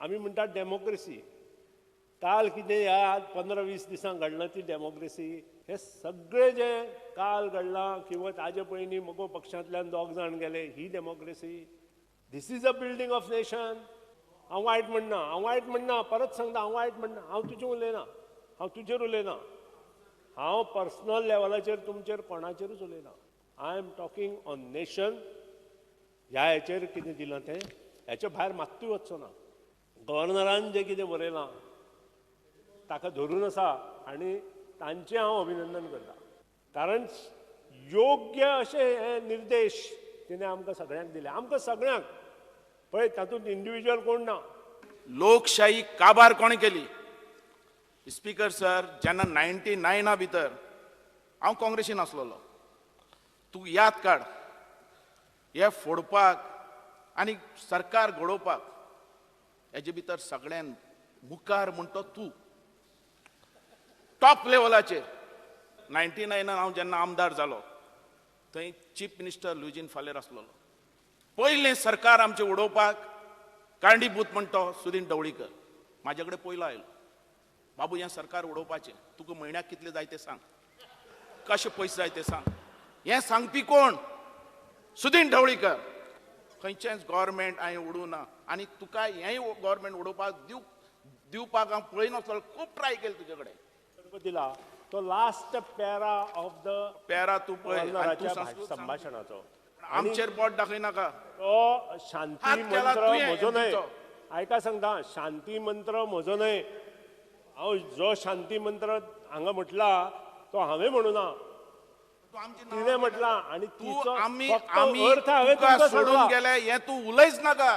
आमी म्हणटात डेमोक्रेसी. काल कितें ह्या 15-20 दिसांक घडलां ती डेमोक्रेसी. हे सगळे जे काल घडलां किंवा ताजे पयलीं मगो पक्षांतल्यान 2 जाण गेले, ही democracy. This is a building of nation. हांव वायट म्हणना, हांव वायट म्हणना, परत सांगता, हांव वायट म्हणना. हांव तुजेर उलयना, हांव तुजेर उलयना, हांव पर्सनल लेवलाचेर तुमचेर कोणाचेरूच उलयना. I am talking on nation. ह्या हेचेर कितें दिलां तें हेच्या भायर मात्तूय वचचो ना. गव्हर्नरान जें कितें बरयलां ताका धरून आसा आनी तांचें हांव अभिनंदन करता, कारण योग्य अशे हे निर्देश तिणें आमकां सगळ्यांक दिले. आमकां सगळ्यांक पळय, तातूंत इंडिविज्युअल कोण ना. लोकशाही काबार कोणें केली? स्पीकर सर, जेन्ना 99 भितर हांव काँग्रेसीन आसलेलो, तूं याद काड, हे फोडपाक आनी सरकार घडोवपाक हेजे भितर सगळ्यान मुखार म्हणटो तूं टॉप लेवलाचेर. 99 हांव जेन्ना आमदार जालो थंय चीफ मिनिस्टर लुईजीन फालेर आसलेलो. पयलें सरकार आमचें उडोवपाक कारणीभूत म्हणटो सुदीन ढवळीकर म्हाजे कडेन पयलो आयलो. बाबू, हें सरकार उडोवपाचें, तुका म्हयन्याक कितले जाय ते सांग, कशे पयशे जाय ते सांग. हें सांगपी कोण? सुदीन ढवळीकर. खंयचेंच गव्हर्मेंट हांवें उडोवंक ना आनी तुका हेंय गव्हर्मेंट उडोवपाक दिवपाक हांव पळयनासलो. खूब ट्राय केलें तुजे कडेन. दिला तो last para of the para तूं पळय आनी तूं गव्हर्नराच्या संस्कृत सांग. संभाशणाचो. आमचेर बोट दाखयनाका. तो शांती हात केला मंत्र तुवें म्हजो न्हय. एमपीचो. आयका सांगता, शांती मंत्र म्हजो न्हय. हांव जो शांती मंत्र हांगा म्हटला तो हांवें म्हणू ना, तिणें म्हटला आनी तूं तिचो आमी फक्त आमी अर्थ हांवें तुका तुमकां सोडून सांगला. गेले हें तूं उलयच नाका.